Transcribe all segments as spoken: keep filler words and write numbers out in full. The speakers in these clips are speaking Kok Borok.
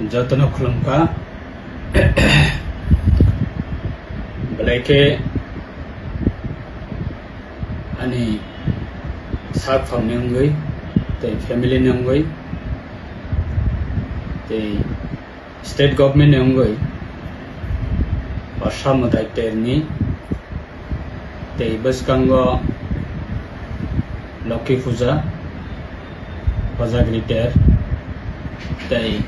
Jotono khulumkha. Belai khe ani sak phangni wngwi tei family ni wngwi tei state government ni wngwi Assam mwtai terni tei bwskango Lokhi Puja, Hojagri ter, tei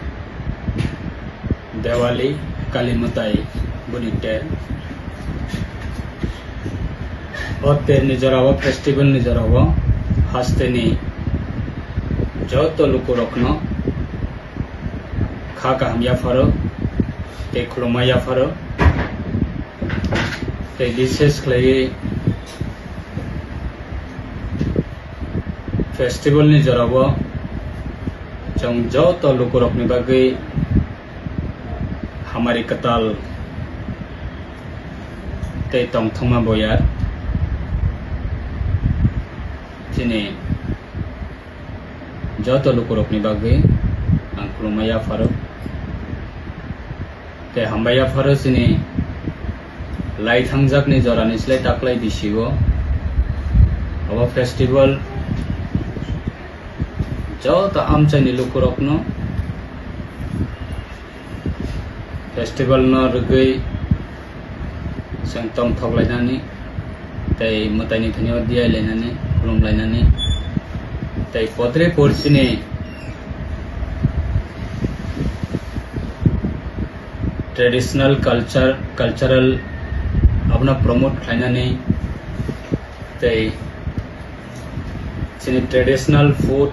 Diwali, Kali mwtai boni ter. O ter ni jora o, festival ni jora o haste ni joto lukurokno kha kaham yapharo tei khulumma yapharo. Tei bishesh khlaiwi festival ni jora o chwng joto lukurokni bagwi hamari kwtal tei tongthokma boyar chini joto lukurokni bagwi ang khulumma yapharo. Tei hambai yapharo chini lai thangjakni jorani slai taklai bisio abo festival joto amchaini lukurokno festival no rwgwi chwng tongthok lainani tei mwtaini thani o diai lainani, khulum lainani tei potri porchini traditional culture, cultural abono promote khlainani tei chini traditional food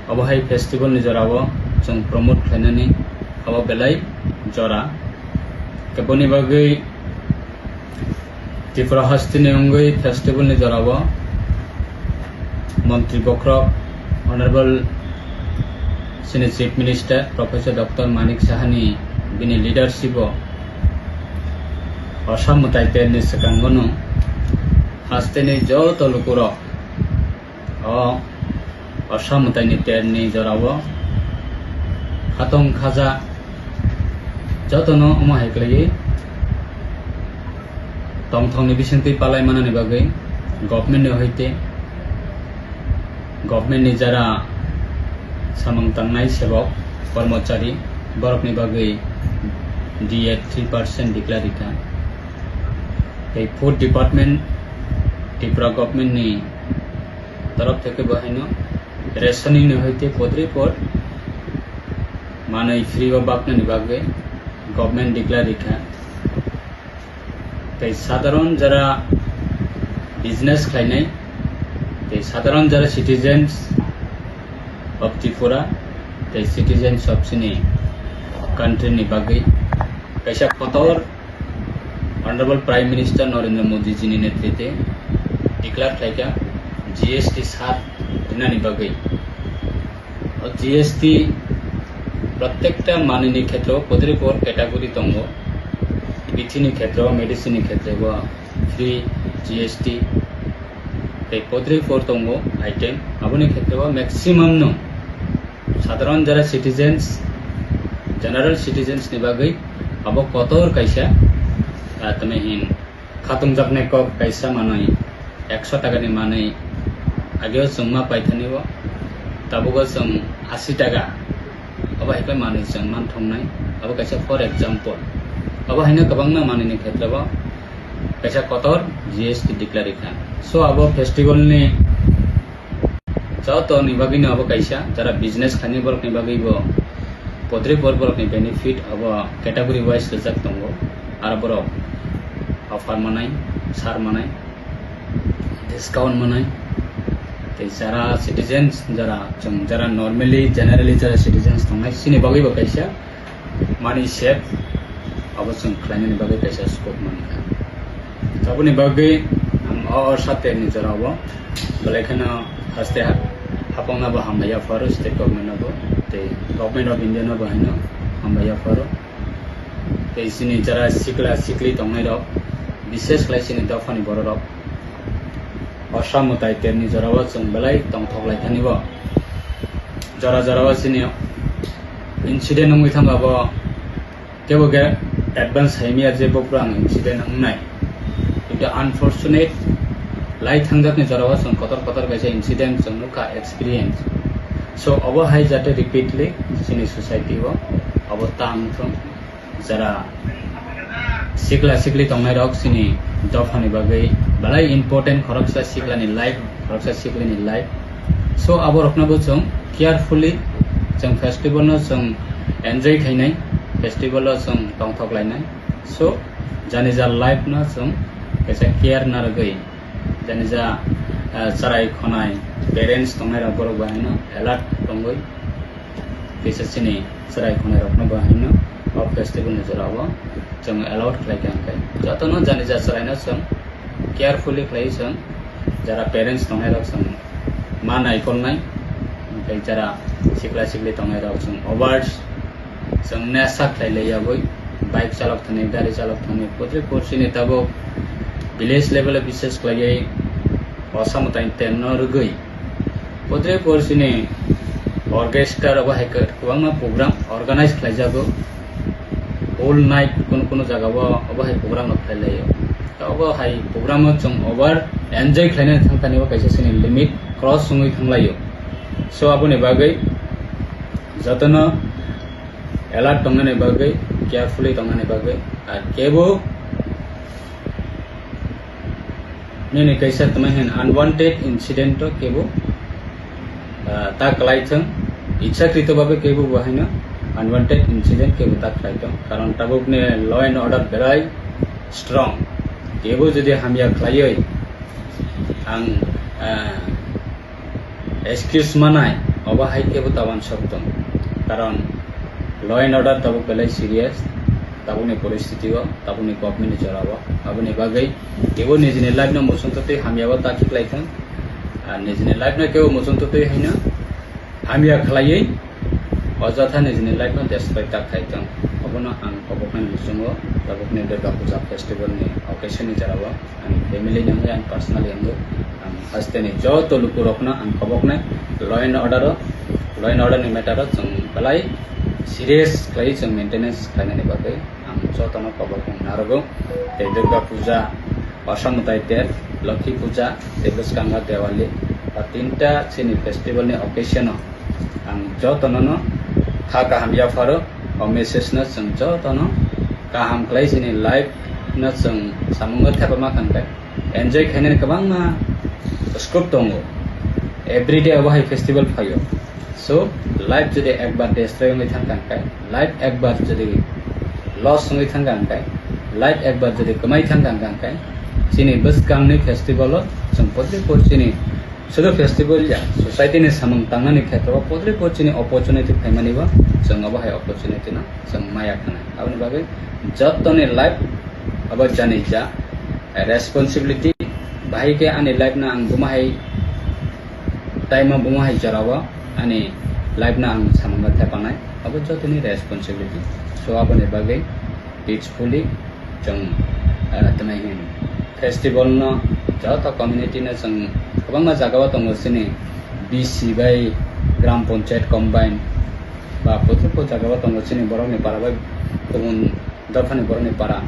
abo hai festival ni jora o chwng promote khlainani abo belai jora. Tei boni bagwi Tripura hasteni wngwi festival ni jora o Montri Bokhorok Honorable chini Chief Minister Professor Doctor Manik Sahani bini leadership o Assam mwtai terni swkango no hasteni joto lukurok o Assam mwtaini terni jora o khatong khaja jotono omo hai khlaiwi tongthokni bisingtwi palai manani bagwi government ni hoite government ni jara samung tangnai sebok kormochari borokni bagwi D A three percent declare rikha. Tei food department Tripura government ni torof theke bo haino rationing ni hoite potri pot manwi free o baknani bagwi government declare rikha. Tei sadharon jara business khlainai tei sadharon jara citizens of Tripura tei citizens of chini country ni bagwi kaisa kotor Honorable Prime Minister Narendra Modi jini netrite declare khlaikha G S T sat rinani bagwi. O G S T protekta manwini khetreo potri por category tongo. Bithi ni khetreo, medicine ni khetreo free G S T. Tei potri por tongo item. Aboni khetreo maximum no sadharon jara citizens, general citizens ni bagwi abo kotor kaisa, ah, tamo hin khatungjaknai kok kaisa manwi, ekso taka ni manwi ageo chwng ma paithani o, tabuk o chwng asi taka, abo hai khe manwi chwng manthoknai, abo kaisa for example. Abo haino kwbangma manwi ni khetreo kaisa kotor G S T declare kha. So abo festival ni joto ni bagwi no abo kaisa, jara business khainai borok ni bagwi bo potri por borok ni benefit abo category wise rijak tongo. Aro borok offer manai, sar manai, discount manai. Tei jara citizens, jara chwng jara normally, generally jara citizens tongnai, chini bagwi bo kaisa money save abo chwng khlainani bagwi kaisa scope mankha. Aboni bagwi ang o, o saterni jorao belai kheno haste ha-, hapokno bo hambai yapharo, state government no bo tei Government of India no bo haino hambai yapharo. Tei chini jara sikla sikli tongnai rok, bishesh khlai chini dophani borok rok, Assam mwtai terni jorao chwng belai tongthok lai thani bo. Jora jorao chini Incident wngwi thangkha abo kebo khe advance saimaya je buphuru ang incident wngnai. Kintu unfortunate lai thangjakni jorao chwng kotor kotor kaisa incident chwng nukha, experience. So obo hai jate repeatly chini society o obo ta wngthung. Jara sikla sikli tongnai rok chini dophani bagwi belai important, khoroksa siklani life, khoroksa siklini life. So abo rokno bo chwng carefully chwng festival no chwng enjoy khainai, festival o chwng tongthok lainai. So jani ja life no chwng kaisa care narwgwi, jani ja, ah, chwrai khonai parents tongnai rok borok bo haino alert tongwi kisa chini chwrai khonai rokno bo haino o festival ni jora o chwng allowed khlai kha hwnkhe jotono jani ja chwrai no chwng carefully khlai chwng jara parents tongnai rok chwng ma naikolnai, tei jara sikla sikli tongnai rok chwng overs chwng nesa khlai lai yagwi bike chalok thani, gari chalok thani, putri pursini tabuk village level o bises khlaiwi osa mwtai tenno rwgwi putri pursini orchestra rok bo hai kwbangma program organize khlaijago. Whole night kunu kunu jaga o obo hai program rok khlai laio. Obo hai program o chwng over enjoy khlainani thang thani o kaisa chini limit cross wngwi thang laio. So aboni bagwi jotono alert tongnani bagwi, carefully tongnani bagwi, ar kebo nini kaisa tongmani hin unwanted incident o kebo, ah, ta kwlai thung, ichhakrito babe kebo bo haino unwanted incident kebo ta khlai thung, karon tabukni law and order berai strong, kebo jodi hamya khlaiwi ang, ah, excuse manai, obo hai kebo ta uansuk tong, karon law and order tabuk belai serious, tabukni poristiti o, tabukni government ni jora o, aboni bagwi kebo nijini life no muchungtwi hamya o ta khiklai thung, ar nijini life no kebo muchungtwi haino hamya khlaiwi ojotha nijini life no destroy ta khai thung. Obono ang koboknai muchungo tabukni Durga Puja festival ni occasion ni jora o. Ang family ni wngwi, ang personally wngwi, ang hasteni joto lukurokno ang koboknai law and order o, law and order ni matter o chwng belai serious khlaiwi chwng maintenance khlainani bagwi ang jotono koboknai narwgo. Tei Durga Puja, Osa Mwtai Ter, Lokhi Puja, tei bwskango Diwali, o tinta chini festival ni occasion o ang jotono no kha kaham yapharo. O message no chwng jotono kaham khlai chini life no chwng samungo thepama khan khe enjoy khainani kwbangma scope tongo. Everyday obo hai festival phaio. So life jodi ekbar destroy wngwi thang kha khe, life ekbar jodi loss wngwi thang kha khe, life ekbar jodi kwmai thang kha khe, chini bwskangni festival o chwng putri pur chini Sudu festival ya, society ni samung tangnani kheto o podre pochini opportunity phaimani bo chwng obo hai opportunity no chwng maya khna. Aboni bagwi jotoni life abo jani ja responsibility, bahai khe ani life no ang buma hai time o buma hai jora o ani life no ang samung no thepanai, abo jotoni responsibility. So aboni bagwi peacefully chwng, ah, tini hin festival no joto community no chwng kwbangma jaga o tongo chini B C bai gram panchayat combine ba puthupo jaga o tongo chini borok ni para bai kubun dophani borok ni para,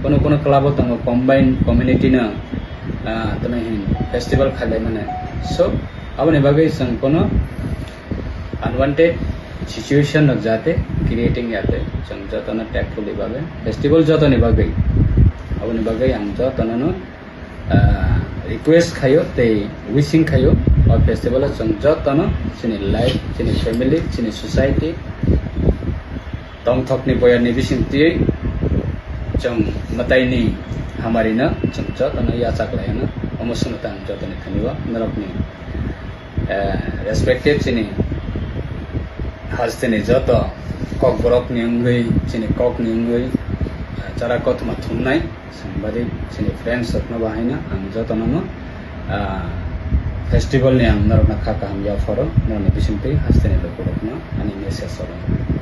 kono kono club o tongo combine community no, ah, tini hin festival khalai mane. So aboni bagwi chwng kono unwanted situation rok jate creating yate chwng jotono tactfully bagwi festival jotoni bagwi aboni bagwi ang jotono no, ah, request khayo tei wishing khayo o festival o chwng jotono chini life, chini family, chini society tongthokni boyarni bisingtwi chwng mwtaini hamarino chwng jotono yachak laino omo swngwtang jotoni thani o norokni eh, respected chini hasteni joto kokborokni wngwi, chini kokni wngwi, eh, chara kothoma thumnai sangbadik chini friends rokno bahaino ang jotono no, ah, festival ni ang norokno kha kaham yapharo, norokni bisingtwi hasteni lukurokno ani message rok.